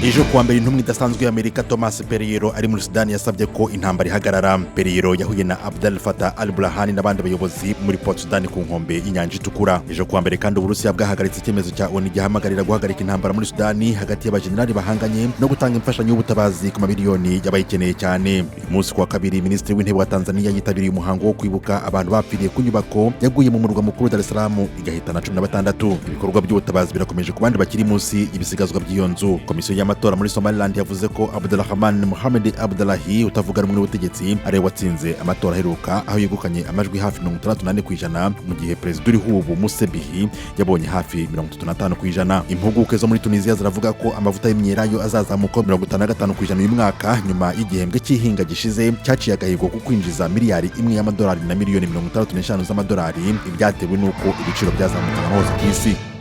Ejo kuwa mbere, intumwa idasanzwe y'Amerika Thomas Perriello ari muri Sudani yasabye ko intambara ihagarara. Perriello yahuye na Abdel Fattah al Burhan n'abandi bayobozi muri Port Sudan ku nkombe y'inyanja Itukura. Ejo kuwa mbere kandi, Uburusiya bwahagaritse icyemezo cya ONU gihamagarira guhagarika intambara muri Sudani hagati y'abajenerali bahanganye no gutanga imfashanyo y'ubutabazi ku mamiliyoni y'abayikeneye cyane. Uyu munsi kuwa kabiri, Minisitiri w'Intebe wa Tanzania yitabiriye umuhango wo kwibuka abantu bapfiriye ku nyubako yaguye mu murwa mukuru Dar es Salaam, igahitana 16. Ibikorwa by'ubutabazi birakomeje ku bandi bakiri munsi y'ibisigazwa by'iyo nzu. Komisiyo y'amatora muri Somaliland yavuze ko Abdulrahman Mohamed Abdullahi, utavuga rumwe n'ubutegetsi, ariwe watsinze amatora aheruka, aho yegukanye amajwi hafi 64%, mu gihe perezida uriho ubu Musa Bihi yabonye hafi 35%. Impuguke zo muri Tunisia ziravuga ko amavuta y'imyelayo azazamuka 55% uyu mwaka, nyuma y'igihembwe cy'ihinga gishize cyaciye agahigo ko kwinjiza miliyari 1 y'amadolari na miliyoni 65 z'amadolari, ibyatewe n'uko ibiciro byazamukaga hose ku isi.